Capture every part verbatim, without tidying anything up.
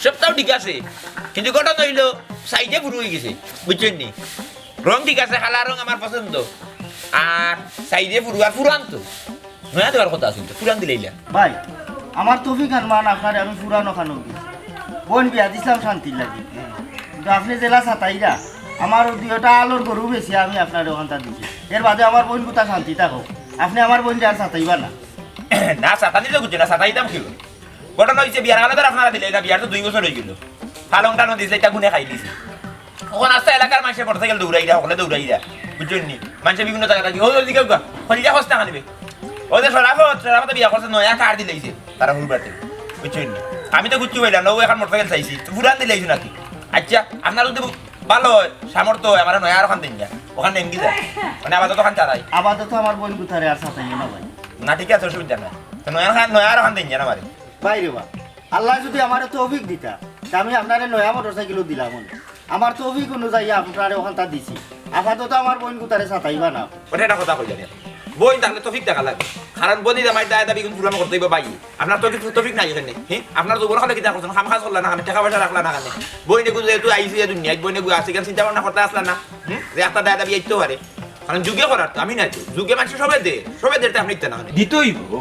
সবতাউ ঠিক আছে, কিন্তু ঘটনা অইলো সাইডে ফুরু অইগেছে, বুঝছইন নি? রং ঠিক আছে, কালা রং আমার পছন্দ। আর সাইডে ফুরু আর ফুরান তো। নয়া দেওয়ার কথা আছিল তো, ফুরান দিলাইলা। ভাই, আমার তৌফিক আনমান আপনারে আমি ফুরান অখানো দিছি। বইন বিয়া দিছলাম শান্তির লাগি। কিন্তু আপনে যেলা সাতাইরা, আমার অউ দুইটা আলর গরু বেচিয়া আমি আপনারে অখানতা দিছি। এর বাদে আমার বইন গুতা শান্তি থাকউক। আপনে আমার বইনরে আর সাতাইবা না। না, সাতানি তো বুঝছি না, সাতাইতাম কিলা? ঘটনা অইছে, বিয়ার কালে তো আপনারা দিলাইলা, বিয়ার তো দুই বছর অইগেলো। পালং টালং দিছলাম, ইতা গুনে খাইলিছে। অখন আস্তা এলাকার মানষে মোটরসাইকেল দৌড়াইরা, হকলে দৌড়াইরা। বুঝছইন নি? মানষে বিভিন্ন জাগা থাকি, "ও জলদি কেউ গা, হলিয়া খস্তা খানিবে।" ও যে শরাফত, শরাফতে বিয়া করছে, নয়া কার দিলাইছে। তারা হুরবাতে। বুঝছইন নি? আমি তো কিচ্ছু পাইলাম না, অউ অখন মোটরসাইকেল চাইছি। তো ফুরান দিলাইছো নাকি? আচ্ছা, আপনার যদি ভালা অয়, সামর্থ্য অয়, আমারে নয়া আরোখান দেইন না। অখান নেংগি যায়। মানে আপাতত অখান চালাই। আপাতত আমার বইন গুতারে আর সাতাইও না ভাই। না, ঠিক আছে, অসুবিধা নাই। তো নয়া খান, নয়া আরোখান দেইন না আমারে। ভাই রে বা, আল্লায় যদি আমারে তৌফিক দিতা, তে আমি আপনারে নয়া মোটরসাইকেলও দিলাম অনে। আমার তৌফিক অনুযায়ী আপনারে অখানতা দিছি। আপাতত আমার বইন গুতারে সাতাইবা না। অটা একটা কথা কইলা নি। বইন থাকলে তৌফিক থাকা লাগে। কারণ বইন জামাইর দায় দাবি কিন্তু পূরণ করতে অইবো ভাই। আপনার তো কিছু তৌফিক নাই এখানে। হ্যাঁ? আপনার যৌবন কালে কিতা করছইন? কাম কাজ করলা না কেনে? টেকা পয়সা রাখলা না কেনে? বইন এগু যেহেতু আইছে দুনিয়াত, বইন এগু আছে, কেন চিন্তা ভাবনা করতে আসলা না? হুম? যে একটা দায় দাবি আইতে পারে। কারণ যুগে করার তো আমি নাই তো। যুগে মানষে সবে দে, সবে দে, তে আপনে দিতা না কেনে? দিতে অইবো।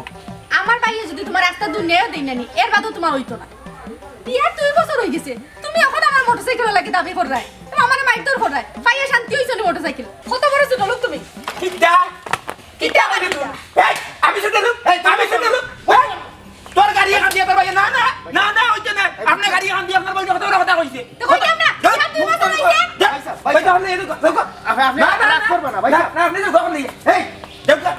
আমার ভাইয়ে যদি তুমার আস্তা দুনিয়াও দেইন না নি, এর বাদেও তুমার অইতো না। বিয়ার দুই বছর অইগেছে, তুমি অখন আমার মোটরসাইকেলর লাগি দাবি কররায়, তুমি আমারে মাইরধর কররায়, পাইয়া শান্তি অইছে নি মোটরসাইকেল? কত বড় ছোট লোক তুমি। কিতা? কিতা কিতা কইলি তুই? কিতা? এই, আমি ছোট লোক? এই, আমি ছোট লোক? এই, তোর গাড়ি এখান দিয়া তোর ভাইয়ে, না, না, না, না, অইতো না। আপনে গাড়ি এখান দিয়া আপনার ভাইয়ে কত বড় কথা কইছে। তো কইলাম না, ধুর, বিয়ার দুই বছর অইছে। যা, ভাই সাহেব, ভাই ভাই সাহেব। আপনে এরকম, আপনি, আপনি না, না, রাগ না, করবেন না, ভাই না, সাহেব। না, আপনে এরকম নেই। এই, যাও গা।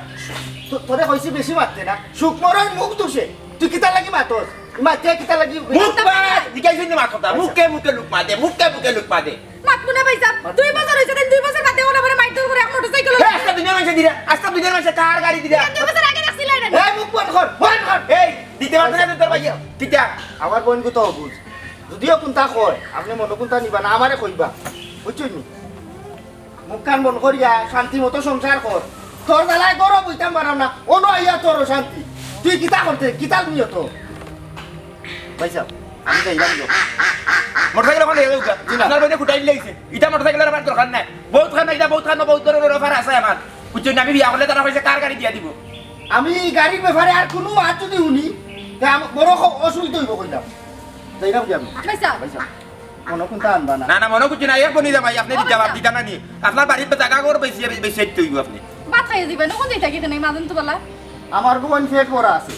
তো-, তোরে কইছি বেশি মাততে না। শুকমরর মুখ দুষে। তুই কিতার লাগি মাতস? মাতে কিতার লাগি? মুখ মাত, জিকাইছি নি মাত কথা। আচ্ছা। মুখে মুখে লুকমা দে, মুখে মুখে লুকমা দে। মাতমু না ভাইসাব। মাত। দুই বছর অইছে, তাইন দুই বছর বাদে অখন আমারে মাইরধর করি এক মোটরসাইকেল। এই, আস্তা দুনিয়ার মানষে দিরা, আস্তা দুনিয়ার মানষে কার গাড়ি দিরা। দুই বছর আগে রাখছিলা না? এই, মুখ বন্ধ কর, বন্ধ কর। এই, দিতে পারবে না তো তোর ভাইয়া। কিতা? আমার বইন গুতা অবুঝ। যদিও কুনতা কয়, আপনে মনো কুনতা নিবা না, আমারে কইবা। বুঝছইন নি? মুখখান বন্ধ করিয়া শান্তি মতো সংসার কর। তোর জ্বালায় ঘরো বইতাম পারাম না, অনো আইয়া তোর অশান্তি। তুই কিতা করতে, কিতা নিয়ত? ভাইসাব, আমি যাইরাম গো। মোটরসাইকেল অখন লইয়া যাউক্কা। জি না। আপনার বইনে খুটাই দিলাইছে। ইটা মোটরসাইকেলর আমার দরকার নাই। বউত খান, ইটা বউত খান, বউত ধরনর অফার আছে আমার। বুঝছইন নি? আমি বিয়া করলে তারা কইছে কার গাড়ি দিয়া দিবো। আমি গাড়ির ব্যাপারে আর কুনু মাত যদি হুনি, তে আমার বড় খ-, অসুবিধা অইবো কইলাম। যাইরাম গি আমি। ভাইসাব। ভাইসাব। মনো কুনতা আনবা না। না, না, মনো কুনতা না, এক বনি জামাই, আপনে আচ্ছা। জবাব দিতা না নি। আপনার বাড়িত জাগা ঘর বেশি, বেশি আইতে অইবো আপনে। ভাত খাইয়া যাইবা, নখন যাইতা কিতা নাই, মাজন তো বলা। আমার বইন পেট ভরা আছে,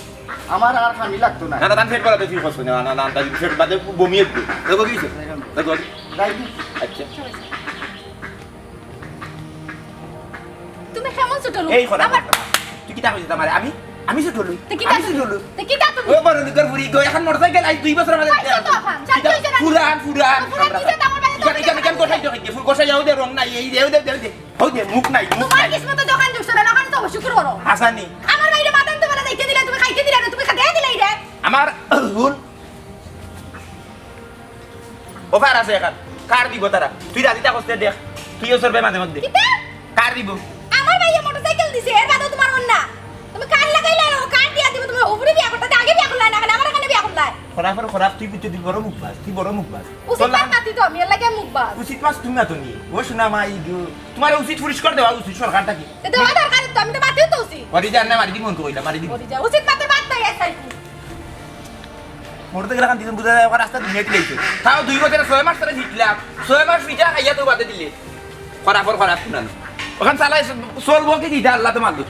আমার আর খানি লাগতো না। না, না, তান পেট ভরা তো ঠিক আছে, না, না, না, তান পেট বাদে বমি একটু। দেখো কি হইছে? দেখো। যাই কি? আচ্ছা। তুমি কেমন ছোট লোক? এই কথা আমার বলতে না। তুই কিতা কইছিস আমারে? আমি, আমি ছোট লোক। তে কিতা আমি তুমি? ছোট লোক। তে কিতা তুমি? ও বড় লোকের ফুরি গো, এখন মোটরসাইকেল আইজ দুই বছর আমাদের পাইছো তো এখন, শান্তি কিতা? হইছে না? ফুরান, ফুরান। ফুরান আমরা কিসে তো আমার বাড়িতে এখানে, এখানে, এখানে গোসাই তো খাইতে, ফুল গোসাই যাও দে, রং নাই, এই দেও দে, দেও দে। হও দে, মুখ নাই, মুখ তোমার নাই। কিসমতে দোকান ঢুকছে না, দোকান তো শুক্র করো। হাসানি। আমার বাইরে মাদান তো বলে যাইতে দিলে, তুমি খাইতে দিলে না, তুমি খাইতে দিলে রে। আমার হুন। অফার আছে এখন। কার দিবো তারা? তুই রাজি থাকস তে দেখ। তুইও চড়বে মাঝে মধ্যে। কিতা? কার দিবো? আমার ভাইয়ে মোটরসাইকেল দিছে, এর বাদেও তোমার অন্যা। তুমি কার লাগাইলা, ও কার দিয়া দিবো, তুমি ওপরে বিয়া করতে, আগে বিয়া করলা না, কেনে আমার এখানে বিয়া করলা? খরাফর খরাফ, তুই বুঝতে, তুই বড় মুখবাজ, তুই বড় মুখবাজ। উচিত তোর লাগান মাত মাতি তো আমি, এর লাগে মুখবাজ। উচিত মাছ তুমি মাতো নি। ও শোনা মা, এই গো, তোমার উচিত পরিষ্কার দেওয়া উচিত সরকার থাকি। এ দেওয়া দরকার তো, আমি তো মাতিও তো উচিত। বাড়ি যা না, মারি দি মন কইলা, মারি দি। বাড়ি যা, উচিত মাতের বাদ নাই, এস আই পি। মোটরসাইকেল এখন দিন বুঝা যায়, ওখানে রাস্তা দুনিয়া দিলে হইছে। তাও দুই বছরে ছয় মাস ধরে শিখলাম। ছয় মাস পিঠা খাইয়া তো বাদে দিলে। খরাফর খরাফ শুনান। ওখান চালাই চলবো কি দিদা আল্লাহ তো মালদু।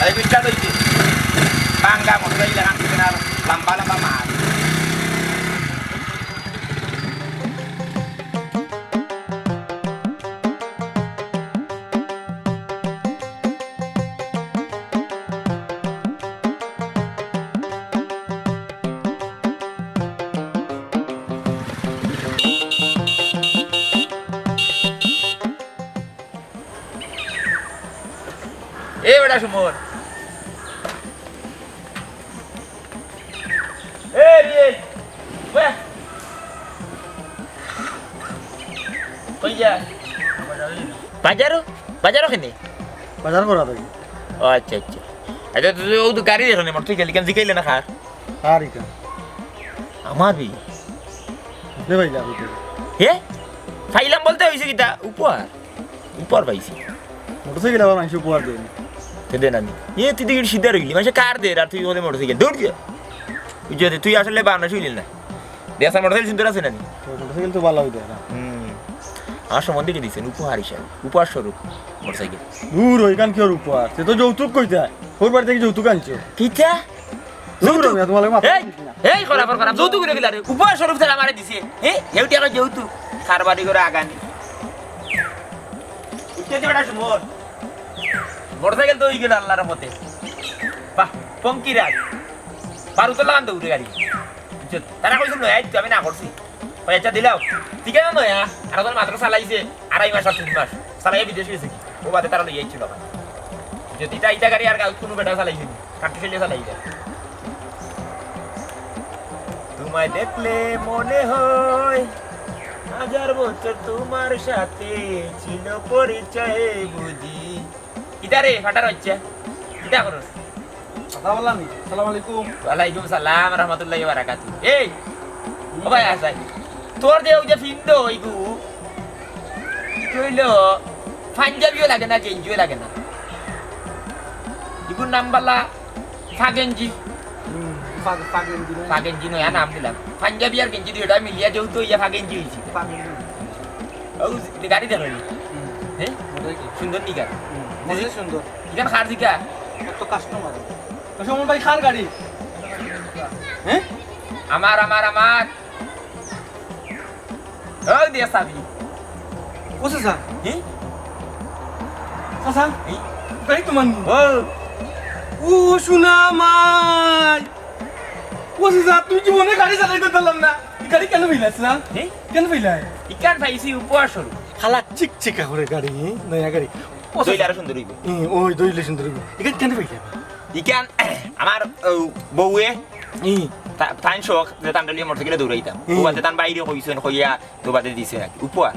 এই বিখ্যাত হইছে। বাঙ্গা মোটরসাইকেল এখন দিছে না, লম্বা লম্বা মাছ। এ বেটা সুমন। এই, এই। বাজারো? বাজারো কেনে? বাজার করা থাকি। ও আচ্ছা, আচ্ছা। আচ্ছা, তুই ও তো গাড়ি দেখলে, মোটরসাইকেল ইখান জিকাইলে না কার? কার ইখান? আমার বি। আপনি পাইলা কই? হে? পাইলাম বলতে অইছে কিতা? উপহার। উপহার পাইছি। মোটরসাইকেল আবার মানষে উপহার দেয় নি। তে দেয় না নি। এ, তুই দেখি সিধা রইলি। মানষে কার দের আর তুই বলে মোটরসাইকেল। দৌড় যা। বুঝলি, তুই আসলে বাংলা শুইলি না। দেশার মোটরসাইকেল সুন্দর আছে না নি? তো মোটরসাইকেল তো ভালা অইতো না। হুম। আমার সম্বন্ধে কি দিছেন? উপহার হিসাবে। উপহার স্বরূপ মোটরসাইকেল। দূর, ওইখান কি ওর উপহার? সে তো যৌতুক কইতা। ওর বাড়ি থাকি যৌতুক আনছো। কিতা? দূর, যৌতুক? আমি তোমার লগে মাথা এই, মারছি না। এই, খরাপ, খরাপ। যৌতুক করে কিলা রে? উপহার স্বরূপ স্যার আমারে দিছে। হে? হেউটি আমার যৌতুক। কার বাড়ি করে আগানি। উঠতে দে বেটা সুমন। মোটরসাইকেল তো অই গেল আল্লাহর মতে। বাহ, পঙ্কিরাজ। বারো তো লাগান দৌড়ে গাড়ি। বুঝছো? তারা কইছে নয়া আইতো, আমি না করছি। ওই আচ্ছা দিলাও। ঠিক আছে নয়া। আর ওদের মাত্র চালাইছে আড়াই মাস আর তিন মাস। চালাইয়া বিদেশ গেছে কি? ও বাদে তারা লইয়া আইছিল আমার। যদি ইটা, ইটা গাড়ি আর গাঁও কোনো বেটা চালাইছে নি? কাটতে ফেলে চালাই যায়। তোমায় দেখলে মনে হয় হাজার বছর তোমার সাথে ছিল পরিচয় বুঝি। ইদারে ফাটার হচ্ছে। ইটা করস। কথা বললাম নি? আসসালামু আলাইকুম। ওয়ালাইকুম সালাম রহমতুল্লাহি ওয়া বারাকাতুহু। এই, ও ভাই আসাই। তোর যে ওই যে ফিন্দ ওইগু, কি হইল? পাঞ্জাবিও লাগে না, গেঞ্জিও লাগে না। ইগুর নাম বালা ফাগেঞ্জি। হুম, ফাগ-, ফাগেঞ্জি না? ফাগেঞ্জি নয়া নাম দিলাম। পাঞ্জাবি আর গেঞ্জি দুইটা মিলিয়া যেহেতু ইয়া ফাগেঞ্জি হইছে। ফাগেঞ্জি। ও, গাড়ি দেখো নি? হুম। হ্যাঁ? ওটাই কি? সুন্দর নি গাড়ি? হুম, মজা সুন্দর। ইখান কার দিকা? কত কাস্টমার। আচ্ছা, ওমর ভাই, কার গাড়ি? হ্যাঁ? আমার, আমার, আমার। ওই দিয়া চাবি। ও চাচা। হি? চাচা, হি? গাড়ি তোমার নি? ও। ও সোনা মাই। ও চাচা, তুমি কি মনে গাড়ি চালাইতে পারলাম না? এই গাড়ি কেন পাইলা, চাচা? হি? কেন পাইলা? ইখান পাইছি উপহার স্বরূপ। খালা চিকচিকা করে গাড়ি, হি? নয়া গাড়ি। ও চাচা। দইলে আরো সুন্দর হইব। হি, ওই দইলে সুন্দর হইব। ইখান কেন পাইলা? ইখান আমার, ও, বউয়ে, ই। তা-, তাইন শখ যে তান ডালিয়া মোটরসাইকেলে দৌড়াইতাম। ই। ও বাদে তান বাইরে কইছেন, কইয়া তো বাদে দিছে নাকি, উপহার।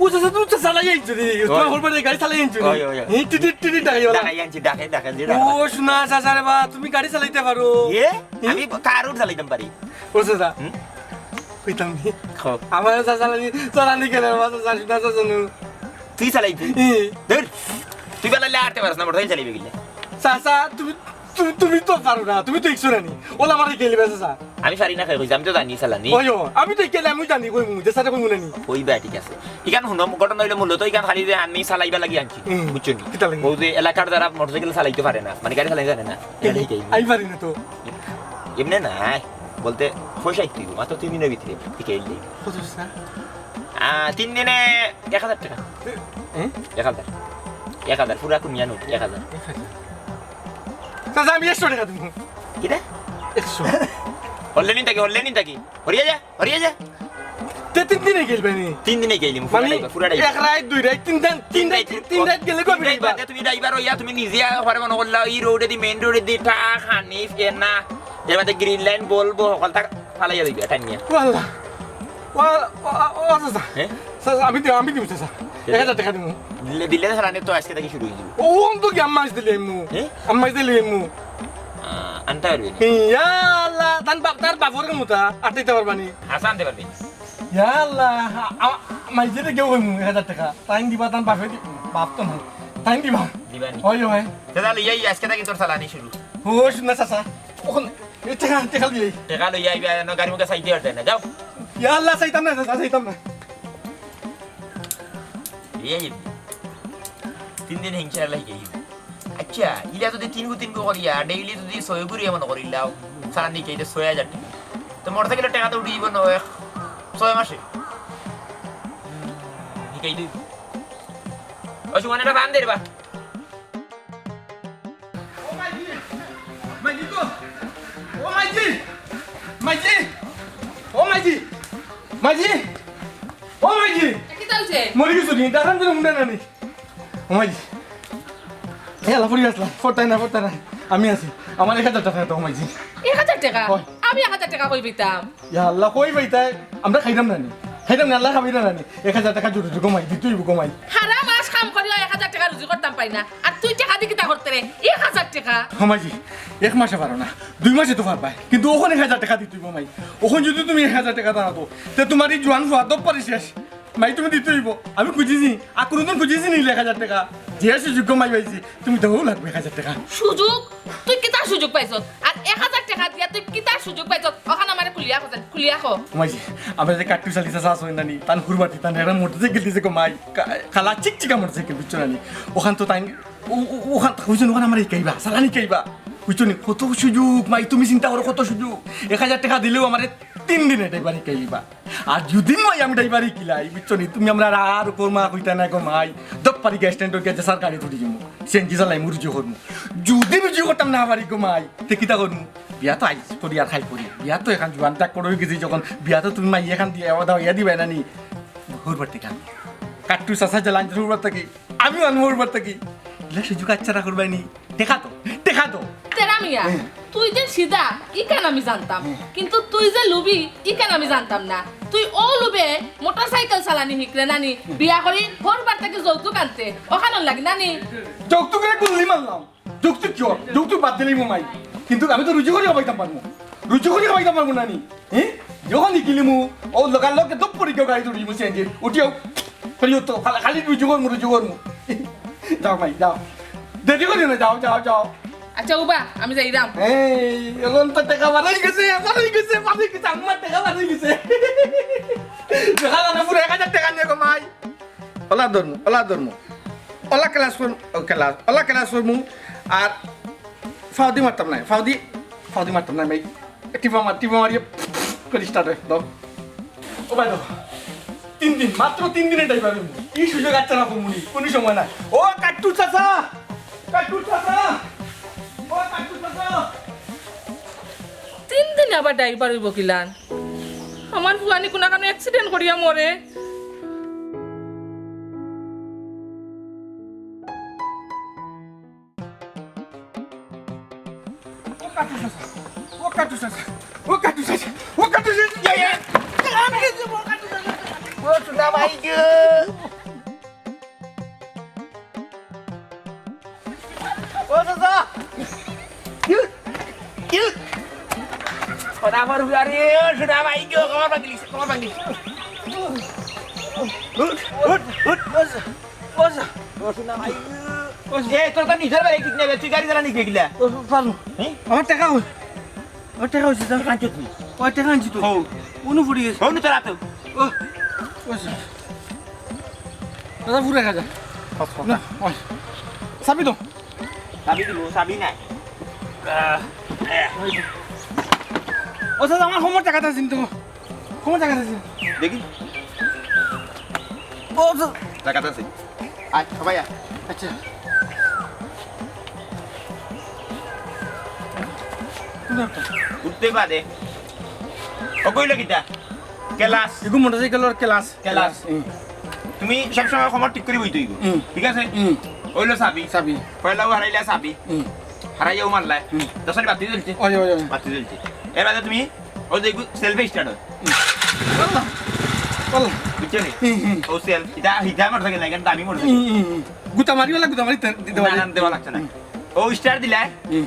ও চাচা, তুমি তো চালাই আনছো রে। তোমার ওই। হল বাড়ির গাড়ি চালাই আনছো রে। ওই, ওই, ওই। হি, টিটিট, টিটিট ডাকাই বলা। ডাকাই আনছি, ডাকে, ডাকে, যে ডাকে। ও, সোনা চাচা রে বা, তুমি গাড়ি চালাইতে পারো? এ? হি? আমি কারোর চালাইতাম পারি। ও চাচা। হুম? কইতাম নি? কও। আমার চাচা চালানি, চালানি কেন বা চাচা, সোনা চাচা নু? তুই চালাইতি? হি। ধুর, তুই বেলাইলে আরতে পারস না, মোটরসাইকেল চালাইবে কিলা? চাচা, তুমি, তুমি, তুমি তো পারো না, তুমি তো ইচ্ছু রানি। ওলা আমার গেলি বেসে চা। আমি পারি না, খাই কইছি, আমি তো জানি চালানি। ওই, ও, আমি তো গেলে আমি জানি, কইমু, যে সাথে কইমু না নি। কইবা, ঠিক আছে। ইখান হুনো, ঘটনা হইলো মূলত ইখান খালি যে আমি চালাইবা লাগি আনছি, হুম, বুঝছো নি? কিতা লাগি? ও যে এলাকার যারা মোটরসাইকেল চালাইতে পারে না, মানে গাড়ি চালাইতে জানে না, এরা হুম, শিখাই। আমি পারি না তো। এমনি না, বলতে পয়সা একটু, মাত্র তিন দিনের ভিতরে শিখাই দিই। কত হচ্ছে না? আহ, তিন দিনে এক হাজার টাকা। হ্যাঁ? এক হাজার। এক হাজার, পুরা কুনিয়া নোট, এক হাজার। এক হাজার। চাচা, আমি একশো টাকা দিমু। কিতা? একশো। হরলে নিন থাকি, হরলে নিন থাকি। হরিয়া যা, হরিয়া যা। তে তিন দিনে গেল ভাই নি? তিন দিনে গেলি, পুরা মানে, ড্রাইভার, পুরা ড্রাইভার। এক রাইত, দুই রাইত, তিন দিন, তিন তিন রাইত, রাইত, তিন রাইত গেলে কবি তিন রাইত ড্রাইভার? বাদে তুমি ড্রাইভার হইয়া তুমি নিজে হরে মনে করলা, ই রোডে দি, মেইন রোডে দি, ট্রাক, হানিফ, এনা, এর বাদে গ্রিন লাইন, বলবো, হকলতা ফালাইয়া দিবি, টানিয়া। ও আল্লাহ। ও, ও, ও, ও, চাচা। হ্যাঁ? চাচা, আমি দিমু, আমি দিমু, চাচা। দে, দে। এক হাজার টাকা দিমু। দিলে, দিলে না, চালানি তো আজকে থাকি শুরু হয়ে যাবে। ও, অন তো কি আম্মা আসতে লেমু? হ্যাঁ? আম্মা আসতে লেমু। আহ, আনতে পারবি না। ইয়া আল্লাহ, তান বাপ, তার বাপর কে মুতা, আটাইতে পারবা নি? হাসা আনতে পারবি। ইয়া আল্লাহ, আ-, আ-, মাইজে তো কেউ কইমু, এক হাজার টাকা। তাইন দিবা, তান বাপে দি-, বাপ তো নাই। তাইন দিবা। দিবা নি? ওই, ওই। তে তাহলে এই আজকে থাকি তোর চালানি শুরু। ও, শুন না, চাচা। ওখানে এই টেকা, টেকা লইয়া আই। টেকা লইয়া আইবা, এনো গাড়ি মুখে চাইতে পারতে না, যাও। ইয়া আল্লাহ, চাইতাম না, চাচা, চাইতাম না। এই তিন দিন হিংসা লাগি গেল। আচ্ছা, ইলা যদি তিন গু তিন গু করিয়া, ডেইলি যদি ছয় গুরি এমন করিলাও, সারা নিকে এটা ছয় হাজার টাকা। তো মোটরসাইকেলের টাকা তো উঠিব না, এক ছয় মাসে। হিকাই দিই। ও সুমন, এটা বান দে রে বা। ও মাইজি! মাইজি গো! ও মাইজি! মাইজি! ও মাইজি! মাইজি! ও মাইজি! কিতা অইছে? মরি গেছো নি? দাঁড়ান দিলে মুন্ডা নানি। ও মাইজি! এ, আলা পড়ি আসলাম। ফোরতাই না, ফোরতাই না। আমি আছি। আমার এক হাজার টাকা দাও, মাইজি। এক হাজার টাকা? হয়। আমি এক হাজার টাকা কই পাইতাম? ইয়া আল্লাহ, কই পাইতায়? আমরা খাইতাম না নি? খাইতাম না, আল্লাহ খাবাইরা নানি। এক হাজার টেকা জরুরি গো মাই, দিতে অইবো গো মাই। হারা মাস কাম করিও এক হাজার টেকা রুজি করতাম পারি না, আর তুই টেকা দি কিতা করতে রে? এক হাজার টেকা। ও মাইজি, এক মাসে পারো না, দুই মাসে তো পারবায়, কিন্তু অখন এক হাজার টেকা দিতে অইবো মাই। অখন যুদি তুমি এক হাজার টেকা দাও তো, তে তুমার ই জোয়ান ফুয়া দপ পারি শেষ। মাই, তুমি দিতে অইবো। আমি খুজিছি, আর কুনুদিন খুজিছি নি এক হাজার টেকা? যে সুযোগ গো মাই পাইছি, তুমি দেওয়াউ লাগবো এক হাজার টেকা। সুযোগ? তুই কিতার সুযোগ পাইছস? আর এক হাজার টেকা দিয়া তুই কিতার সুযোগ পাইছস? অখান আমারে খুলিয়া কও, খুলিয়া কও। মাইজি, আমরা যে কাট্টু চাচা আছইন নানি, তান হুরবাতি, তান এরা মোটরসাইকেল দিছে গো মাই। কা-, কালা চিকচিকা মোটরসাইকেল, বুঝছো নানি? অখান তো তাইন, ও, ও, অখান, বুঝছো নি, অখান আমারে হিকাইবা, চালানি হিকাইবা। বুঝছো নি? কত সুযোগ, মাই, তুমি চিন্তা করো কত সুযোগ। এক হাজার টেকা দিলেউ আমারে তিন দিনে ড্রাইভারি হিকাইলিবা। আর যুদি মাই আমি ড্রাইভারি হিকিলাই, বুঝছো নি? তুমি আমরার আর কর্মা কইতা না গো মাই। দপ পারি গ্যাস স্ট্যান্ডো গিয়া যে সার গাড়ি তুলি যাইমু, সিএনজি চালাইমু, রুজি করমু। যুদি রুজি করতাম না পারি গো মাই, তে কিতা করমু? বিয়া তো আইজ করি আর কাইল করি। বিয়া তো অখন জোয়ান তাক করে অইগেছি যখন, বিয়া তো তুমি মাই অখন দিয়া এবার দাও, ইয়া দিবায় নানি। হুরবার থাকি আনমু। কাট্টু চাচা যে লাইন হুরবার থাকি, আমিও আনমু হুরবার থাকি। ইলা সুযোগ হাতছাড়া করবায় নি। টেকা দেও, টেকা দেও। তেরা মিয়া, হ্যাঁ। তুই যে সিধা, ইখান আমি জানতাম। হ্যাঁ। কিন্তু তুই যে লুভি, ইখান আমি জানতাম না। তুই অউ লুভে মোটরসাইকেল চালানি হিকরে নানি, বিয়া করি হুরবার থাকি যৌতুক আনতে, অখানর লাগি নানি। যৌতুকরে গুল্লি মারলাম। যৌতুক কিওর? যৌতুক বাদ দিলাইমু মাই। কিন্তু আমি তো রুজি করি খাবাইতাম পারমু। রুজি করি খাবাইতাম পারমু নানি। হ্যাঁ? যখন হিকিলিমু, অউ লগালগ দপ করি গিয়া গাড়িত উঠিমু সিএনজি। উঠিও। খালি তো, খালি, খালি রুজি করমু, রুজি করমু। যাও মাই, যাও। দেরি করিও না, যাও, যাও, যাও। আচ্ছা, উবা, আমি যাইরাম। এই, অখন তো টেকা বাড়াই গেছে, বাড়াই গেছে, বাড়াই গেছে, আমার টেকা বাড়াই গেছে। দেখা যার না, পুরা এক হাজার টেকা নিয়া গো মাই। অলা ধরমু, অলা ধরমু। অলা ক্লাস করমু, ও ক্লাস, অলা ক্লাস করমু। আর ফাউদি মারতাম নায়, ফাউদি, ফাউদি মারতাম নায়, মাই। টিপা মার, টিপা মারিয়া করি স্টার্ট অয়, দাও। ও ভাই, দাও। তিন দিন, মাত্র তিন দিনে ড্রাইভার অইমু। ই সুযোগ হাতছাড়া করমু নি, কুনু সময় না। ও কাট্টু চাচা, কাট্টু চাচা, ও কাট্টু চাচা। তিন দিনে আবার ড্রাইভার অইবো কিলান? আমার ফুয়ানি কুনাখানো অ্যাক্সিডেন্ট করিয়া মরে। ও কাট্টু চাচা, ও কাট্টু চাচা, ও কাট্টু চাচা, ও কাট্টু চাচা, ইয়া, ইয়া। আমি গেছি, ও কাট্টু চাচা। ও সোনা ভাই গো। ও চাচা। ইউ, ইউ। সোনা আমার উগারে, ও সোনা ভাই গো, কমর ভাঙিলিছে, কমর ভাঙিলিছে। উঠ, উঠ, উঠ, ও চাচা। ও সোনা ভাই গো। ও চাচা। এ, তোর তো নিজর বাড়ি ঠিক নাই, তুই গাড়ি চালানি গেছিলা। ও, পারমু। হ্যাঁ? আমার টেকা কই? ও, টেকা অইছে, যা। টেকা আনছো তুই? ও, টেকা আনছি তো। হো। উনু ফুরি গেছে। হো, নু তোরা তো। ও, ও, দাদা, ফুরে খাজা। আচ্ছা। না, ওই। চাবি তো। চাবি দিল, চাবি নাই। আহ, এ। ও, দাদা, আমার কমর টেকা আছে তো। কমর টেকা আছে। দেখি। ও, দাদা। টেকা আছে। আয়, সবাই আয়। আচ্ছা। উঠতে পারে। ও কইলো কিতা? ক্লাস। এগু মোটরসাইকেলর ক্লাস। ক্লাস। হুম। তুমি সব সময় কমর ঠিক করি বইতে অইবো। হুম। ঠিক আছে? হুম। অইলো চাবি। চাবি। পয়লাও হারাইলা চাবি। হুম। হারাইয়াও মারলা। হুম। দশ বাতি জ্বলছে। ওই, ওই, ওই। বাতি জ্বলছে। এর বাদে তুমি ওই যে সেলফে স্টার্ট হয়। আল্লাহ, আল্লাহ। বুঝছো নি? হুম, হুম। ও সেলফ, এটা হিটা মোটরসাইকেল না, এটা দামি মোটরসাইকেল। হুম, হুম, হুম। গুতা মারি ওলা গুতা মারি তে-, দিতে না, পারি। না, দেওয়া লাগছে না। হুম। ও স্টার্ট দিলাই, হুম।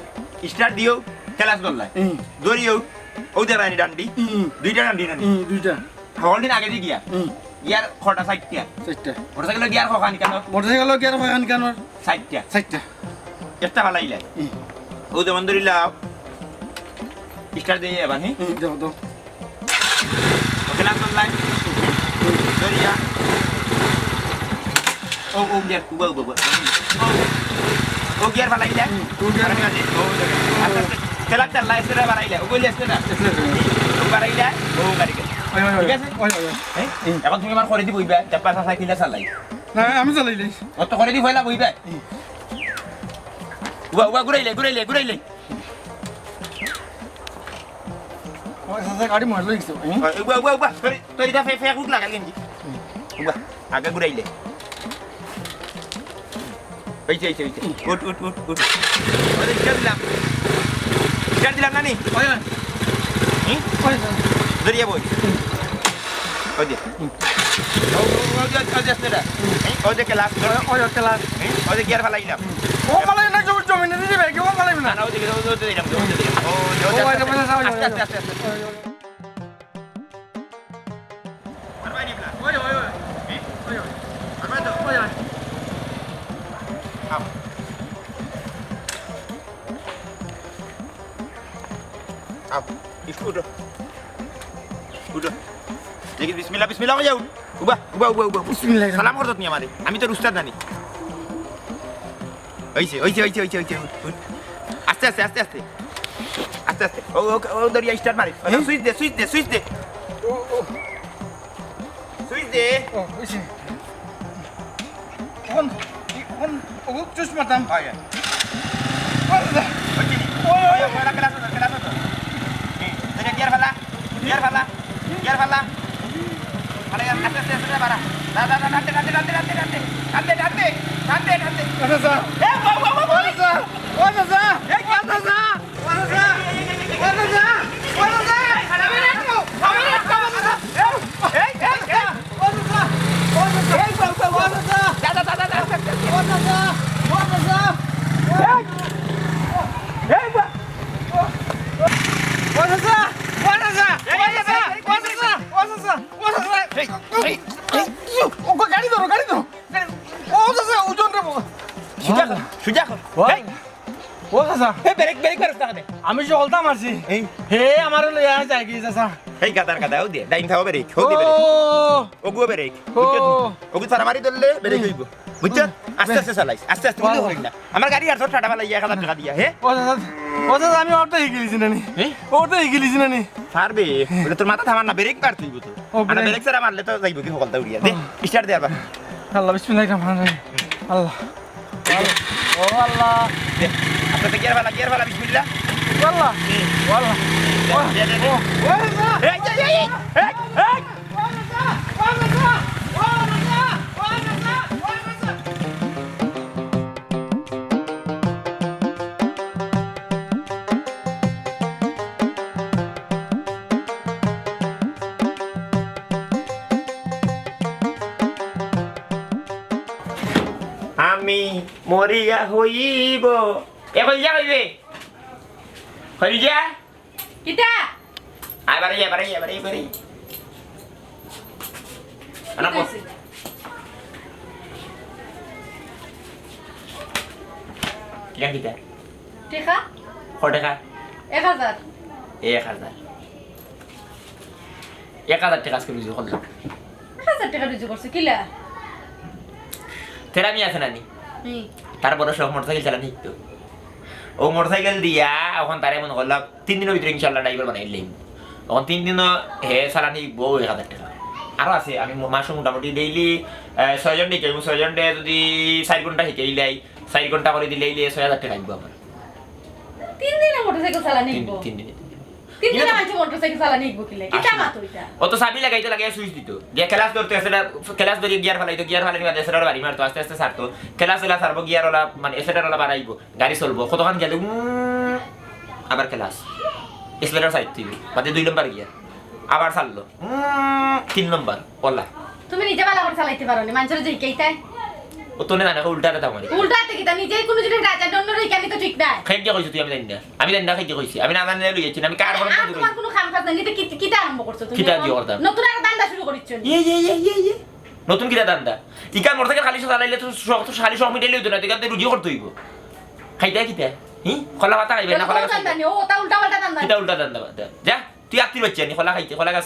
স্টার্ট দিও, ক্লাস ধরলাই। হুম। ধরিও, ও দেরানি ডান্ডি, হুম। দুইটা ডান্ডি ডান্ডি। হুম, দুইটা। হকল দিন আগে দি গিয়া। হুম। গিয়ার কটা? চাইরটা। চাইরটা। মোটরসাইকেল গিয়ার কখান কেন? মোটরসাইকেল গিয়ার কখান কেন? চাইরটা। চাইরটা। একটা ফালাইলাই। হুম। ও যেমন ধরিলাও, স্টার্ট দিয়ে এবার, হ্যাঁ? হুম, দাও, দাও। ওকে, লাগ ধরলাই। ধরিয়া। ও, ও, গিয়ার, উবা, উবা, উবা। ও, ও গিয়ার ফালাইলা। হুম, ও গিয়ার ফালাইলা। ও, আস্তে আস্তে। খেলা চাল্লা, এসে বাড়াইলা। ও বললে এসে না। এসে না। ও বাড়াইলা, ও গাড়ি গেল। ওই, ওই, ওই। ঠিক আছে? ওই, ওই, ওই। হ্যাঁ? হুম। এখন তুমি আমার করে দি বইবা, চাপ্পা চাচা কিলা চালাই। না, আমি চালাইলাই। ও তো করে দি পয়লা বইবা। হুম। উবা, উবা, ঘুরাইলে, ঘুরাইলে, ঘুরাইলে। আমার চাচা গাড়ি মারলো কিছু, হুম? উবা, উবা, উবা, তোর, তোর এটা ফে-, ফেক উঠ লাগাল গেঞ্জি। উবা, আগে ঘুরাইলে। হইছে, হইছে, হইছে। উঠ, উঠ, উঠ, উঠ। ওরে, স্টার্ট দিলাম। স্টার্ট দিলাম না নি? ওই, ওই। হুম? ওই, ওই। ধরিয়া বই। ওই যে। ও, ও, ওই যে, ওই যে আছে না? এই, ওই যে ক্লাস। ওই, ওই যে ক্লাস। এই, ওই যে গিয়ার ফালাইলাম। ও ফালাই না, জমি, জমি না, দিদি ভাই, ও ফালাই না। না, না, ওই যে, ওই যে, ওই যে দিলাম, ওই যে দিলাম। ও, ওই যে, ও, ওই যে, আস্তে, আস্তে, আস্তে, আস্তে। ওই, ওই, ওই। ওই, ওই, ওই। এই? ওই, ওই। ওই, ওই। আও। আও, ইস্কু উঠো। উঠো। দেখি, বিসমিল্লাহ, বিসমিল্লাহ, ওই যাও। উবা, উবা, উবা, উবা। বিসমিল্লাহ। সালাম করছত নি আমারে? আমি তোর উস্তাদ নানি। ওইছে, ওইছে, ওইছে, ওইছে, ওইছে, উঠ, উঠ। আস্তে, আস্তে, আস্তে, আস্তে। আস্তে, আস্তে। ও, ও, ও, দরিয়া স্টার্ট মারে। ও, হুম? সুইচ দে, সুইচ দে, সুইচ দে। ও, ও। সুইচ দে। ও, ওইছে। অখন, অখন, ও, চুস মারতাম। হয়, হয়। ওই, ওই, ওই, ওই, ওই, ওই, ক্লাস হতো, ক্লাস হতো। হুম, এটা গিয়ার ফালা, গিয়ার ফালা, গিয়ার ফালা। আরে, আস্তে, আস্তে, আস্তে, বাড়া। দা, দা, দা, টানতে, টানতে, টানতে, টানতে, টানতে। টানতে, টানতে, টানতে, টানতে। আচ্ছা, স্যার। এ, বাবা, বাবা, বাবা। আচ্ছা, স্যার। আচ্ছা, স্যার। এই, আচ্ছা, স্যার। গাড়ি ধরো, গাড়ি ধরো। ও চাচা, ওজন রে বাবা। সুজা কর, সুজা কর। ওই। এই। ও চাচা। এ, ব্রেক, ব্রেক মারছ না কেনে? আমি জলতা মারছি। এই। হে আমারে লইয়া যায় কি চাচা? এই গাদার গাদা, ও দে, ডাইন থাও ব্রেক, ও দে ব্রেক। ও। ওগু ব্রেক। ও। বুঝছো? ওগু ছাড়া মারি ধরলে ব্রেক হুম। হইব। বুঝছো? হুম। আস্তে আস্তে চালাইস, আস্তে আস্তে, উল্টো বাবা। করিস না। আমার গাড়ি আর তোর টাটা ফালাই এক হাজার টাকা দিয়া, হে? ও চাচা, ও চাচা, আমি অটো হিকিলিছি না নি। হে? অটো হিকিলিছি না নি। পারবে। ওটা তোর মাথা থামার না, ব্রেক মার তুই তো। ও, আরে ব্রেক। ব্রেক ছাড়া মারলে তো যাইব কি হকলটা উড়িয়া। দে, ও। স্টার্ট দে আবার। আল্লাহ, বিসমিল্লাহির রহমানির রহিম। আল্লাহ। ও আল্লাহ। দে, আস্তে আস্তে গিয়ার ফালা, গিয়ার ফালা, বিসমিল্লাহ। ও আল্লাহ। দে। ও আল্লাহ। দে, দে, দে, দে। ও, ও আল্লাহ। এই, এই, এই, এই, এই, এই। আমি মরিয়া হইব। এ কইল যা কইবে। কইল যা। কিতা? আয় বারে, আয় বারে, আয় বারে, আয় বারে। আনা কিতা পড়। হইছে? কিতা কিতা? টেকা? ক টেকা? এক হাজার। এক হাজার। এক হাজার টেকা আজকে রুজি করলাম। এক হাজার টেকা রুজি করছো, কিলা? তেরা মিয়া আছে না নি? হুম। তার বড় শখ মোটরসাইকেল চালানি শিখতো। ও মোটরসাইকেল দিয়া অখন তারে মনে করলাম তিন দিনর ভিতরে ইনশাআল্লাহ ড্রাইভার বানাই লইম। অখন তিন দিনও হে চালানি শিখবো এক হাজার টেকা। আরো আছে, আমি ম-, মাসে মোটামুটি ডেইলি, আহ, ছয়জন শিখাইমু, ছয়জনরে যদি চাইর ঘন্টা শিখাইলাই, চাইর ঘন্টা করি দিলাইলে ছয় হাজার টেকা আইবো আমার। তিন দিনে মোটরসাইকেল চালানি তিন, শিখবো? তিন দিনে, তিন দিনে। তিন দিনে ইনো তো মানষে মোটরসাইকেল চালানি শিখবো কিলা? কিতা আসলে। মাতো ইটা? ও তো চাবি লাগাইতে লাগাইয়া সুইচ দিত। গিয়া ক্লাস ধরতো, এক্সেলার-, ক্লাস ধরি গিয়ার ফালাইতো, গিয়ার ফালাইলে বাদে এক্সেলার বাড়ি মারতো, আস্তে আস্তে ছাড়তো। ক্লাস এলা ছাড়বো, গিয়ার ওলা, মানে, এক্সেলার ওলা বাড়াইবো, গাড়ি চলবো। কতক্ষণ গেলে, উম, আবার ক্লাস। এক্সেলার সাইড দিবি, বাদে দুই নম্বর গিয়ার। আবার ছাড়লো, উম, তিন নম্বর, ওলা। তুমি নিজে ভালা করি চালাইতে পারো নি, মানষরে যে শিখাইতায়। ও তো নে জানে, উল্টা রে তামারি। উল্টা রে কিতা, নিজেই কুনু জিনিস রাজা, অন্যরে শিখানি তো ঠিক নায়। খেয়ে গিয়া কইছো তুই, আমি জানি না। আমি জানি না, খেয়ে গিয়া কইছি। আমি না জানি না লইছি, আমি কার আর ঘরে তোমার কুনু কাম কাজ নাই, নি তো কি-, কিতা আরম্ভ করছো তুমি? কিতা দিয়ে করতাম? নতুন আর ধান্দা শুরু করিছো নি? ইয়ে, ইয়ে, ইয়ে, ইয়ে, ইয়ে। নতুন কিতা ধান্দা? ইকা মোটরসাইকেল খালি চালাইলে তো শখ, তো খালি শখ মিটাইলে হইতো না, তো ইকাতে রুজি করতে হইব। খাইতে কিতা? হি? কলা পাতা খাইবে না, কলা গাছ খাইবে? ও তা উল্টা পাল্টা ধান্দা। কিতা উল্টা ধান্দা বাদ দে। যা, তুই আত্তির বাচ্চা নি, কলা খাইতে, কলা গাছ।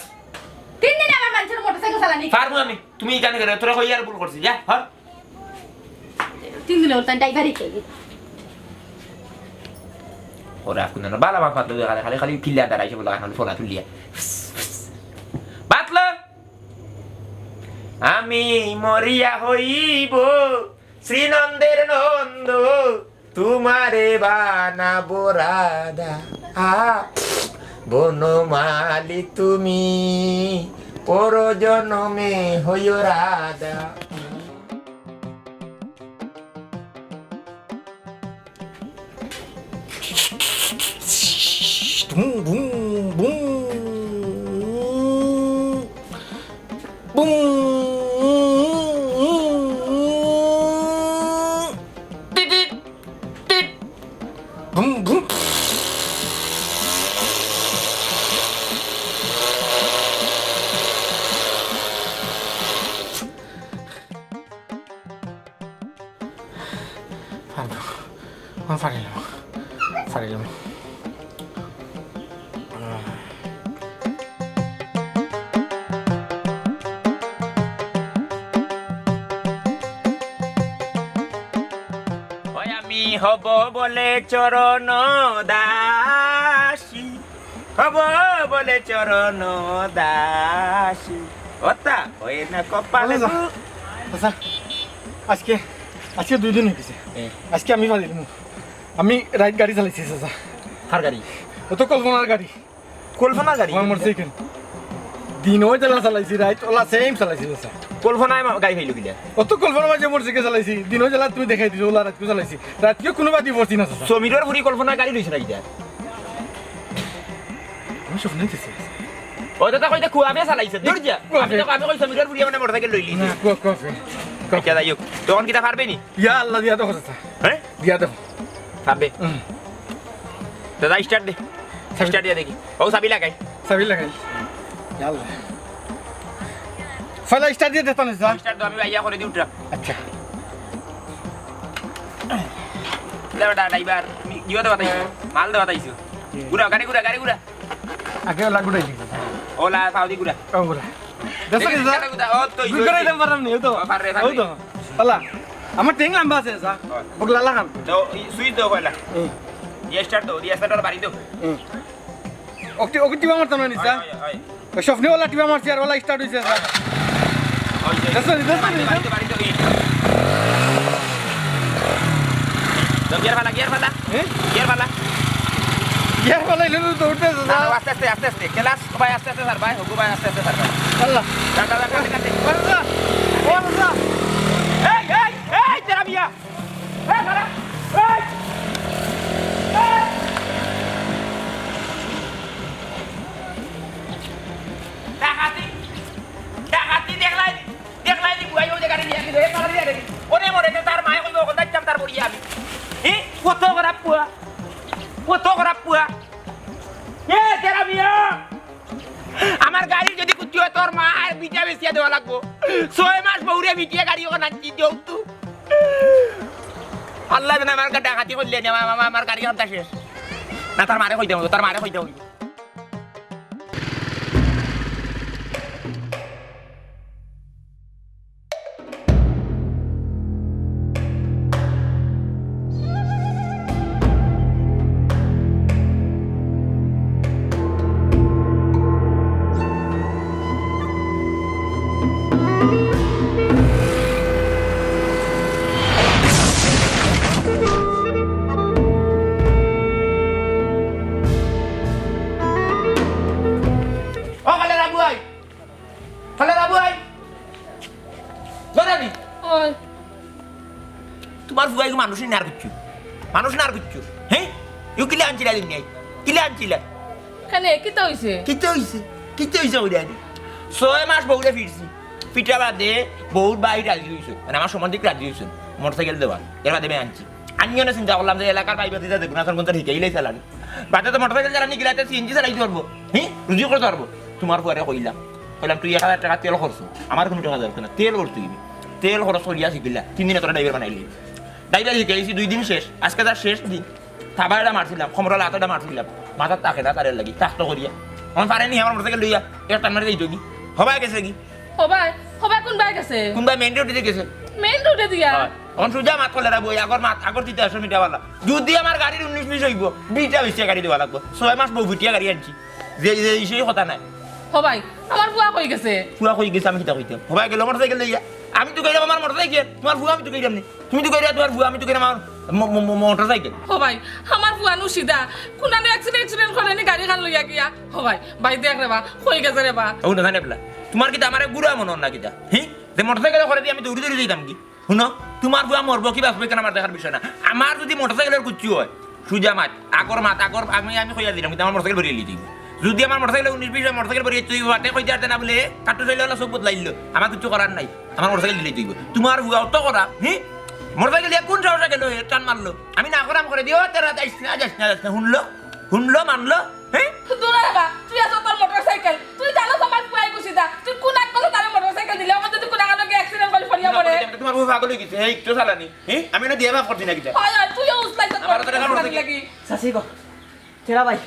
তিন দিনে আমার মানষর মোটরসাইকেল চালানি। পারমু আমি, তুমি ইকানে করে, তোরা কই আর ভুল করছি, যা, হর। তিন দিনে উল্টা ড্রাইভারই খাইবে। ওরা এখন না, বালা মাছ মারতে খালি, খালি, খালি কিল্লা দাঁড়াইছে বলে, এখন ফোলা তুলিয়া। বাতলো। আমি মরিয়া হইব শ্রীনন্দের নন্দ, তোমারে বানাবো রাধা। আ, বনমালী তুমি পরজনমে হইও রাধা। Broom, broom, broom. হব বলে চরণ দাসী, হব বলে চরণ দাসী, ওতা হয় না কপালে আচ্ছা, দু- আচ্ছা, আজকে, আজকে দুই দিন অই গেছে। এ। আজকে আমি ফালাই দিমু। আমি রাইত গাড়ি চালাইছি, চাচা। কার গাড়ি? ও তো কল্পনার গাড়ি। কল্পনার গাড়ি? আমার মোটরসাইকেল। দিনও জ্বালা চালাইছি, রাইত ওলা সেম চালাইছি, চাচা। কল্পনায় মা-, গাড়ি ফাইলো কিলা? ও তো কল্পনার মাঝে মোটরসাইকেল চালাইছি। দিনও জ্বালা তুমি দেখাই দিছো, ওলা রাইতকেও চালাইছি। রাইতকেও কোনো বাতি পড়ছি না, চাচা। সমীরর ফুরি কল্পনার গাড়ি লইছে না কিতা? আমি স্বপ্ন দেখছি। ও দাদা, কইতে খুয়াবে চালাইছে, দূর যা। খুয়াবে। আমি তো, আমি কই সমীরর ফুরিয়ে মানে মোটরসাইকেল লইলি। না, খুয়া-, খুয়াবে। আচ্ছা, যাই হোক। তখন কিতা পারবে নি? ইয়া আল্লাহ, দিয়া দেখো, চাচা। হ্যাঁ? দিয়া দেখো। পারবে। হুম। দাদা, স্টার্ট দে। চাবি। স্টার্ট দিয়া দেখি। ও, চাবি লাগাই। চাবি লাগাই। ইয়া আল্লাহ। পয়লা স্টার্ট দিয়া দেখতাম, চাচা। স্টার্ট দাও, আমি আইয়া করে দিই উঠরা। আচ্ছা। দে বেটা, ড্রাইভার, তুমি কিও দে বাতাইছো? মাল দে বাতাইছো। ঘুরা, গাড়ি ঘুরা, গাড়ি ঘুরা। আগে ওলা ঘুরাই দিই। ওলা, পাও দি ঘুরা। ও, ঘুরা। দেখো নি, স্যার? ঘুরা, ঘুরা। ও, তো, ঘুরে ঘুরে দিতে পারলাম নি, ও তো। ও, পারে, পারে। ও তো। ওলা, আমার ঠেং লম্বা আছে, স্যার। হয়। বগলা লাগান। তো, ই, সুইচ দাও পয়লা। হুম। ইয়ে স্টার্ট দাও, ইয়ে স্টার্ট আর বাড়ি দাও। হুম। ওকে, ওকে টিপা মারতাম না নি, স্যার? হয়, হয়, হয়। ওই স্বপ্নে ওলা টিপা মারছি আর ওলা স্টার্ট হইছে, স্যার। ওই যে, দেখছো নি, দেখছো নি, বাড়িতে, বাড়িতে, বাড়িতে, ওই। তো গিয়ার ফালা, গিয়ার ফালা। হ্যাঁ? গিয়ার ফালা। গিয়ার ফালা, এগুলো তো উঠতেছে, না, স্যার। না, আস্তে আস্তে, আস্তে আস্তে। ক্লাস ভাই, আস্তে আস্তে স্যার, ভাই, হবু ভাই, আস্তে আস্তে স্যার, ভাই। আল্লাহ। যা, যা, যা, কাটে, কাটে। আল্লাহ। আল্লাহ। এই, এই, এই, তেরা মিয়া। এই, খাড়া। এই। এই। ডাকাতি। ডাকাতি দেখলাই। দেখলাই নি বুয়াই, ওই যে গাড়ি নিয়া গেছে, এ তাড়াতাড়ি আরে। ওরে মরে, তো তার মায়ে কইবো, "ওখান যাইতাম তার বড়িয়া আমি।" হি? কত খারাপ পুয়া, কত খারাপ পুয়া। এ, তেরা মিয়া, আমার গাড়ির যদি কুত্তি হয়, তোর মা আর বিটা বেচিয়া দেওয়া লাগবো। ছয় মাস বউরে বিটিয়া গাড়ি ওখান আনছি, যৌতুক। আল্লাহ জানে আমার গা-, ডাকাতি করলে নি, আমার, আমার, আমার গাড়ি আনতা শেষ। না, তার মারে কই দেবো, তার মারে কই দেবো। ও, খালে রাবু আই। খালে রাবু আই। ধরে নি। ওই। তোমার ফুয়াইগু মানুষ নি আর কিচ্ছু। মানুষ নি আর কিচ্ছু। হ্যাঁ? ইউ কিলা আনছিলা দিন নাই? কিলা আনছিলা? কেনে? কিতা অইছে? কিতা অইছে? কিতা অইছে ওই দাদি? ছয় মাস বউরে ফিরছি। ফিটা বাদে বউর ভাই রাজি অইছে। মানে আমার সম্বন্ধিক রাজি অইছে। মোটরসাইকেল দেওয়া। এর বাদে আমি আনছি। আনিও না চিন্তা করলাম যে এলাকার ভাই বাতিজা দেখুন, আসল কোনটা হিকাইলাই চালানি। বাদে তো মোটরসাইকেল চালানি গিলাতে সিএনজি চালাইতে পারবো। হ্যাঁ? রুজি করতে পারবো। তোমার ফুয়ারে কইলাম। কইলাম, "তুই এক হাজার টেকা তেল খরচ, আমার কুনু টেকা দরকার না, তেল খরচ তুই।" তেল খরচ করিয়া শিখিলা, তিন দিনে তোরা ড্রাইভার বানাইলি। ড্রাইভার শিখাইছি দুই দিন শেষ, আজকে তার শেষ দিন। থাবা এটা মারছিলাম, খমরা লাত এটা মারছিলাম, মাথার তাকে না তারের লাগি, তাক তো করিয়া। আমার পারে নি আমার মোটরসাইকেল লইয়া, এক টান মারি যাইতো কি? হবায় গেছে কি? হবায়, হবায় কোন বায় গেছে? কোন বায় মেইন রোডে গেছে? মেইন রোডে দিয়া? হয়। অখন সুজা মাত করলে রাবু, আগর মাত, আগর দিতে আসো মিটাওয়ালা। যদি আমার গাড়ির উনিশ বিশ অইবো, বিটা বেশি গাড়ি দেওয়া লাগবো। ছয় মাস বউ ফিটিয়া গাড়ি আনছি। যে, যে, এই সেই কথা নাই। হবায়, আমার ফুয়া কই গেছে? ফুয়া কই গেছে, আমি কিতা কইতাম? হবায় গেল মোটরসাইকেল লইয়া। আমি তো কইলাম আমার মোটরসাইকেল, তোমার ফুয়া আমি তো কইলাম নি। তুমি তো কইলা তোমার ফুয়া, আমি তো কইলাম আমার ম-, ম-, ম-, মোটরসাইকেল। হবায়, আমার ফুয়া নু সিধা। কুনানো accident, accident করে নি গাড়ি খান লইয়া গিয়া। হবায়, ভাই দেখ রে বা, কই গেছে রে বা? ও না জানে বলা। তোমার কিতা আমারে গুড়া মনে অর না কিতা? হি? যে মোটরসাইকেল করে দি আমি দৌড়ি দৌড়ি যাইতাম কি? হুনো, তোমার ফুয়া মরবো কি বাঁচবো, ইখান আমার দেখার বিষয় না। আমার যদি মোটরসাইকেলর কুচ্ছু হয়, সুজা মাত, আগর মাত, আগর আমি, আমি কইয়া দিলাম, কিন্তু আমার মোটরসাইকেল ভরিয়া লই যাইবো। যদি আমার মোটরসাইকেল উনিশ বিশ হয়, মোটরসাইকেল ভরিয়া তুই বাটে কইতে পারতে না বলে, কাট্টু চাইলে ওলা চোখ বদলাইল, আমার কিচ্ছু করার নাই, আমার মোটরসাইকেল দিলেই তুই। তোমার ফুয়া অত করা, হি? মোটরসাইকেল এক কোন সাহসে গেল, টান মারলো, আমি না করাম করে দিও, তোরা যাইস না, যাইস না, যাইস না, শুনলো, শুনলো, মানলো, হি? দূর হ বা, তুই আছস তোর মোটরসাইকেল। তুই জানস আমার ফুয়াই গুছি দা। তুই কোন আকলে তারে মোটরসাইকেল দিলে? আমার যদি কোন আগানো গিয়ে accident করে পড়িয়া মরে। তোমার বউ পাগল অই গেছে, হে একটু চালানি। হে? আমি না দিয়া বাপ করছি না কিতা? হয়, হয়, তুইও উসলাই তো আমার তো দেখা মোটরসাইকেল লাগি। চাচি গো, তেরা ভাই,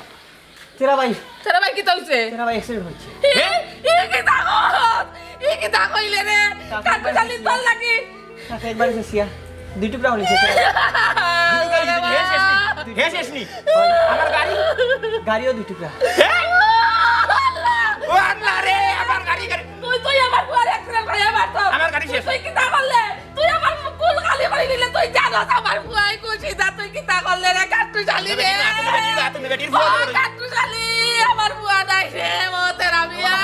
তেরা ভাই। তেরা ভাই কিতা অইছে? তেরা ভাই accident অইছে। হে? ই কিতা কস? ই কিতা কইলে রে? কাকু কাকু খালি তোর লাগি। কাকু একবার চাচিয়া, দুই টুকরা হইছে। হে শেষ নি? হে শেষ নি? আমার গাড়ি? গাড়িও দুই টুকরা। হে? ও আল্লাহ রে, আমার গাড়ি, গাড়ি। তুই, তুই আমার পুয়ার accident করিয়া মারছস। আমার গাড়ি শেষ। তুই কিতা করলে? তুই আমার কুল খালি করি দিলে, তুই জানোস আমার পুয়ায় খুশি যা, তুই কিতা করলে রে কাট্টুশালী রে? বেটির মা, তুমি বেটির মা, তুমি বেটির মা। ও কাট্টুশালী, আমার পুয়া নাই রে, ও তেরা মিয়া।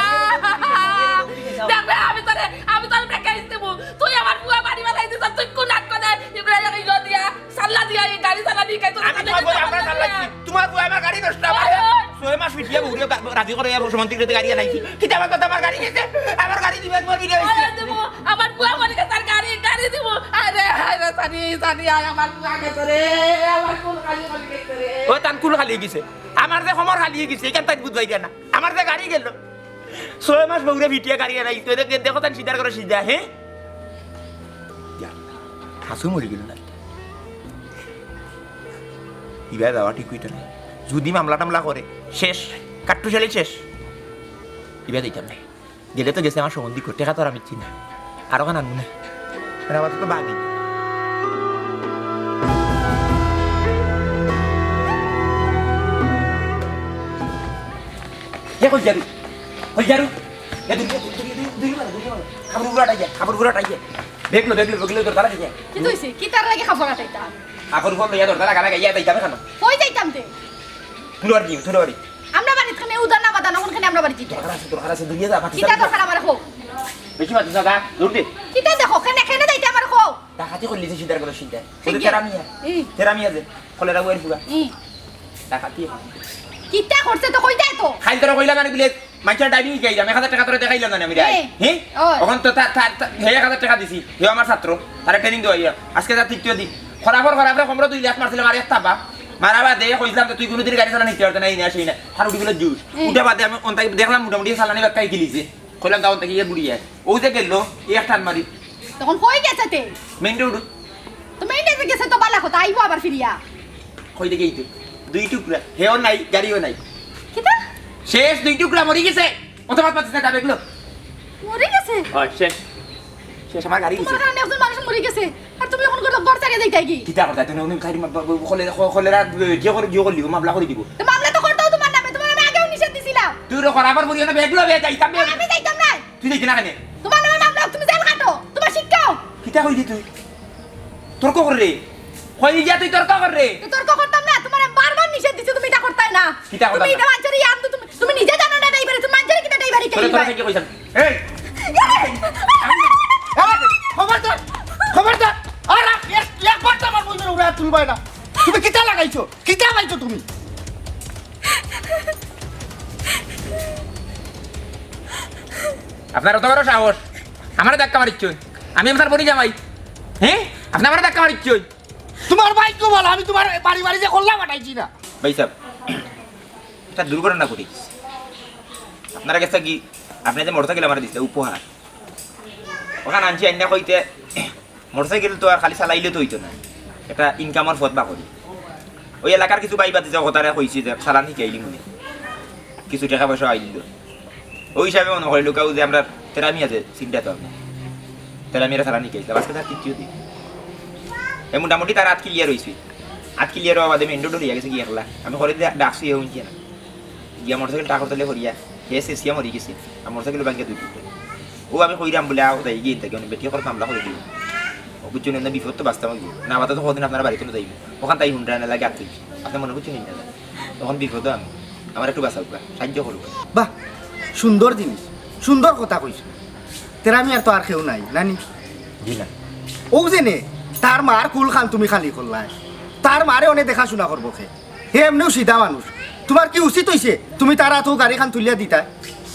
দেখবে, আমি তোরে, আমি তোরে দেখাই দিমু। তুই আমার পুয়া বাড়ি বালাই দিছস, তুই কোন আক্কলে ইব্রাহিম ইগো দিয়া, সাল্লা দিয়া এই গাড়ি চালানি শিখাই তোর আমি কাছে তোমার বউ, আমরা সাল্লা দিছি। তোমার বউ আমার গাড়ি নষ্ট আমার। ওই, ওই। ছয় মাস পিটিয়া বউরে বা-, রাজি করে সীমান্তিক রেতে গাড়ি আনাইছি। কিতা আমার কথা, আমার গাড়ি গেছে? আমার গাড়ি দিবে, তোমার বিয়ে হইছে। আরে দেবো, আমার পুয়া মনে গেছে আর গাড়ি, গাড়ি দিমু। আরে, আরে, সানি, সানি, আয় আমার পুয়া গেছে রে, আমার কুল খালি মনে গেছে রে। ও, তান কুল খালি গেছে। আমার যে খমর খালি গেছে, এখান তাই বুঝবাই না। আমার যে গাড়ি গেল। ছয় মাস বউরে পিটিয়া গাড়ি আনাইছি। তো দেখো, দেখো, তান সিধার করে সিধা, হে? ইয়া, হাসু মরি গেল না। ইবা যাওয়া ঠিক হইতো না। যদি মামলা টামলা করে, শেষ। কাট্টুশালী শেষ। ইবা দিতাম নাই। গেলে তো গেছে আমার সম্বন্ধী করে, টেকা তো আর আমি চিনি না। আর ওখানে আনবো না। মানে আবার তো বাগি। এ কই যাবি? কই যাবি? এ দূর, দূর, দূর, দূর, দূর, দূর, দূর। খাবার গুড়া টাইয়া, খাবার গুড়া টাইয়া। দেখলো, দেখলো, দেখলো, তোর তারা দেখে। কিতা অইছে? কিতার লাগি খাবার আটাইতাম? খাবার গুড়া লইয়া তোর তারা গালা গাইয়া তাই যাবে কেন? কই যাইতাম তে? তুই আর কি, তুই আর কি। আমরা বাড়িত কেনে উদার না বাদানো, কোনখানে আমরা বাড়িত যাইতাম? দরকার আছে, দরকার আছে, দুনিয়া যা, মাটি কিতা যা। দরকার আমার হোক? বেশি মাটি যা, দূর দে। কিতা দেখো, কেনে, কেনে যাইতে আমার হোক? ডাকাতি করলি যে সিদ্ধার করে সিদ্ধা। ঠিক ওদের আছে। তেরা মিয়া। ই। তেরা মিয়া যে, কলেরা বইয়ের ফুগা। ই। ডাকাতি। কিতা করছে তো কইতাই তো। খাইল তোরা কইলা মানে বিলে, মাইনষর driving শিখাইলাম, এক হাজার টেকা তোরা দেখাইলাম না আমি, রাইট? এ, হ্যাঁ? ওই। অখন তো তার, তার, তার, হে এক হাজার টেকা দিছি, হে আমার ছাত্র, তারে training দেওয়াইয়া। আজকে তার তৃতীয় দিন। খরাফর, খরাফরে খমরো দুই লাখ মারছিলাম আর এক থাবা। মারা বাদে কইছিলাম তো তুই কোনোদিন গাড়ি চালানি শিখতে পারতে না, এই না, সেই না। তার উঠি গেলো জুস। হুম। উঠে বাদে আমি অন্তাই দেখলাম মোটামুটি চালানি বাক্কা শিখি লিছে। কইলাম, "যাও, অন্তাই গিয়া ঘুরি আয়।" ও যে গেলো, এই এক টান মারি। তখন কই গেছে তে? Main road. তো মেইন রোডে গেছে তো বালা কথা, আইবো আবার ফিরিয়া। কই দেখি এই তো, দুই টুকরা, হেও নাই, গাড়িও নাই। কিতা? শেষ, দুই টুকরা মরি গেছে। অত মাত মাতিস না, যাবে এগুলো। মরি গেছে? হয়, শেষ। শেষ, আমার গাড়ি গেছে। তোমার কারণে একজন মানুষ মরি গেছে, আর তুমি এখন ঘর, ঘর ছাড়িয়া যাইতায় কি? কিতা করতায়? তুমি, তুমি খালি মা-, ব-, ব-, কলেরা, ক-, কলেরা, এ, যে করে, যে করলি, মামলা করি দিব। তো মামলা তো করতাও তোমার নামে, তোমার আমি আগেও নিষেধ দিছিলাম। তুই রে খরাফর বড়ি না, বেগলো বে, যাইতাম বে। আমি যাইতাম না। তুই যাইতে না কেনে? তোমার নামে মামলা, তুমি জেল খাটো, তোমার শিক্ষাও। কিতা কইলি তুই? তর্ক কর রে। কই গিয়া তুই তর্ক কর রে। তো তর্ক করতাম না, তোমার আমি বারবার নিষেধ দিছি, তুমি ইটা করতায় না। কিতা করতাম তুমি না? ইটা মানছো রে, ইয়ার তো তুমি, তুমি নিজে জানো না ড্রাইভারে, তুমি মানছো রে কিতা ড্রাইভারি তোরে, তোরে খেলিবায়? কে কইছাম? এই! এই! খবরদার! খবরদার! আর এক, এক, একবার তো আমার বইনের উপরে হাত তুলবায় না। তুমি কিতা লাগাইছো? কিতা পাইছো তুমি? আপনার অত বড় সাহস, আমারে ধাক্কা মারিচ্ছইন। আমি আপনার বনি জামাই, হ্যাঁ? আপনি আমারে ধাক্কা মারিচ্ছইন। তোমার ভাগ্য ভালা, আমি তোমার বাড়ি বাড়ি যে কল্লা পাঠাইছি না। ভাই সাহেব, একটা দুর্ঘটনা ঘটিছে। আপনার কাছে কি, আপনি যে মোটরসাইকেল আমারে দিছিলা উপহার, ওখান আনছি আইনা কইতে মোটরসাইকেল তো আর খালি চালাইলে তো অইতো না, একটা ইনকামর পথ বার করি। ওই এলাকার কিছু ভাই ভাতিজা হতারে কইছি যে চালান শিখাইলি মনে, কিছু টেকা পয়সা আইল। ওই হিসাবে মনে করিল কেউ যে আমরা তেরা মিয়া যে চিন্তা তো আপনি তেরা মিয়ারে চালান শিখাইছিলাম, আজকে তার তৃতীয় দিন। এ মোটামুটি তার আত ক্লিয়ার হইছে, আত ক্লিয়ার হওয়া বাদে মেইন রোড লইয়া গেছে কি একলা। আমি করে ডাকছি, এ হুনছে না। গিয়া মোটরসাইকেল টাকর তলে পড়িয়া হে শেষিয়া মরি গেছে। আর মোটরসাইকেল ভাঙ্গিয়া দুই টুকরা। ও আমি কইরাম বলে, "আও, যাই গিয়া ইনতা কেউ বেটি করে মামলা করে দিও।" ও বুঝছো না, বিপদ তো বাঁচতাম গিয়ে। না বাঁচা তো কদিন আপনার বাড়িতে যাইব। ওখান তাই হুন্ডা না লাগে আর তুই। আপনি মনে করছেন ইন্ডা লাগে। তখন বিপদ আমি। আমার একটু বাঁচাউকা, সাহায্য করুক। বাহ, সুন্দর জিনিস, সুন্দর কথা কইছো। তেরা মিয়ার তো আর কেউ নাই, নানি? জি না। ও যে নে, তার মার কুল খান তুমি খালি করলায়। তার মারে অনে দেখাশোনা করবো খে। হে এমনেও সিধা মানুষ। তোমার কি উচিত হইছে তুমি তার আতো গাড়ি খান তুলিয়া দিতায়?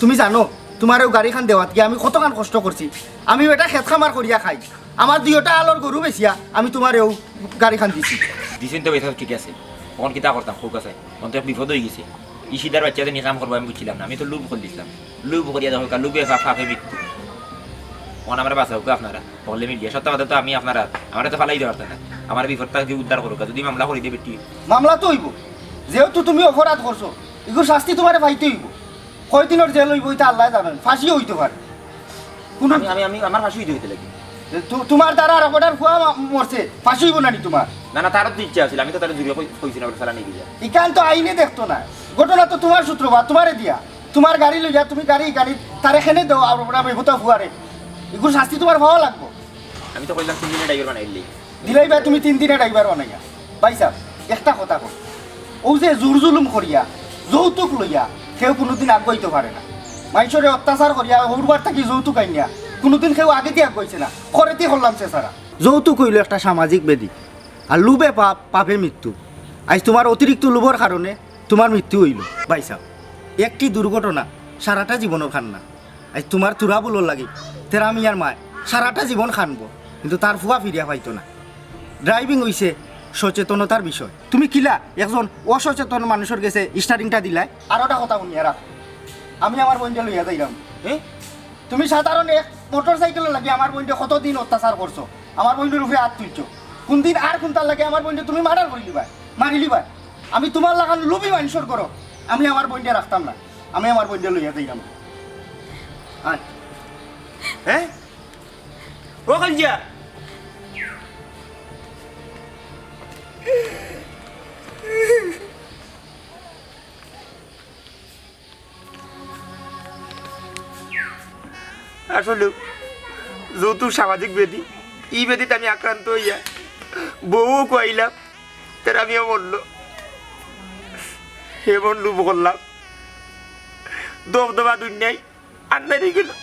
তুমি জানো, তোমার ও গাড়ি খান দেওয়াত গিয়া আমি কতখান কষ্ট করছি। আমি এটা খেত খামার করিয়া খাই। আমার দুইটা আলর গরু বেচিয়া আমি তোমার ও গাড়ি খান দিছি। দিছেন তো বেটা, ঠিক আছে। অখন কিতা করতাম, কউক্কা চাই। অখন তো এক বিপদ হয়ে গেছে। ই সিদ্ধার বাচ্চা যে নিকাম করবো আমি বুঝছিলাম না। আমি তো লোভ করে দিছিলাম। লোভ করিয়া দেখো, লোভে পা-, পাপে মৃত্যু। অখন আমারে বাঁচাউক্কা আপনারা। হকলে মিলিয়া। সত্য কথা তো আমি আপনারা। আমারে তো ফালাই দিতে পারতেন না। আমার বিপদ থাকি উদ্ধার করুক। যদি মামলা করি দে বেটি। মামলা তো হইব। যেহেতু তুমি অপরাধ করছো, এগুর শাস্তি তোমারে পাইতে হইব। কয় দিনের জেল হইব, এটা আল্লাহ জানেন। ফাঁসিও হইতে পারে। কোনো আমি, আমি, আমি, আমার ফাঁসি হইতে হইতে লাগে। তু-, তুমার দ্বারা আর অকটার ফুয়া মা-, মরছে, ফাঁসি অইবো না নি তুমার? না, না, তারও তো ইচ্ছা আছিল, আমি তো তারে জুরে কই-, কইছি না, বেটা চালা নিয়ে যা। ইখান তো আইনে দেখতো না, ঘটনা তো তুমার সূত্রপাত, তুমারে দিয়া। তুমার গাড়ি লইয়া তুমি গাড়ি, গাড়ি তারে কেনে দেও, আর ওরা বেহুদা ফুয়ারে। ইগুর শাস্তি তুমার পাওয়া লাগবো। আমি তো কইলাম তিন দিনে ড্রাইভার বানাইলি। দিলাইবা তুমি তিন দিনে ড্রাইভার বানাইয়া। ভাইসাব, একটা কথা কই, অউ যে জুর-জুলুম করিয়া, যৌতুক লইয়া, কেউ কুনুদিন আগুয়াইতো পারে না। মাইনষরে অত্যাচার করিয়া, হউরবার থাকি যৌতুক আইনিয়া, কুনুদিন কেউ আগেদি আগুয়াইছে না। করেদি করলাম সে সারা। যৌতুক অইলো একটা সামাজিক ব্যাধি। আর লোভে পাপ, পাপে মৃত্যু। আইজ তুমার অতিরিক্ত লোভর কারণে তুমার মৃত্যু অইলো। ভাইসাব, একটি দুর্ঘটনা সারাটা জীবনর কান্না। আইজ তুমার তুরা বুলর লাগি তেরা মিয়ার মায় সারাটা জীবন কানবো, কিন্তু তার ফুয়া ফিরিয়া পাইতো না। ড্রাইভিং অইছে সচেতনতার বিষয়। তুমি কিলা একজন অসচেতন মানুষর গেছে স্টারিংটা দিলায়? আর একটা কথা হুনিয়া রাখো, আমি আমার বইনরে লইয়া যাইরাম। এ? তুমি সাধারণ এক মোটরসাইকেলর লাগি আমার বইনরে কতদিন অত্যাচার করছো, আমার বইনর উপরে আত তুলছো। কুনদিন আর কুনটার লাগি আমার বইনরে তুমি মার্ডার করিলিবায়, মারিলিবায়? আমি তুমার লাখান লোভী মাইনষর ঘরো আমি আমার বইনরে রাখতাম না, আমি আমার বইনরে লইয়া যাইরাম। আয়। হ্যাঁ? ও খালজিয়া। আসলে যৌতুক সামাজিক ব্যাধি, ই ব্যাধিত আমি আক্রান্ত অইয়া বউও খুয়াইলাম, তেরা মিয়াও মরলো। এমন লোভ করলাম, দবদবা দুনিয়ায় আন্দাইর অইগেলো।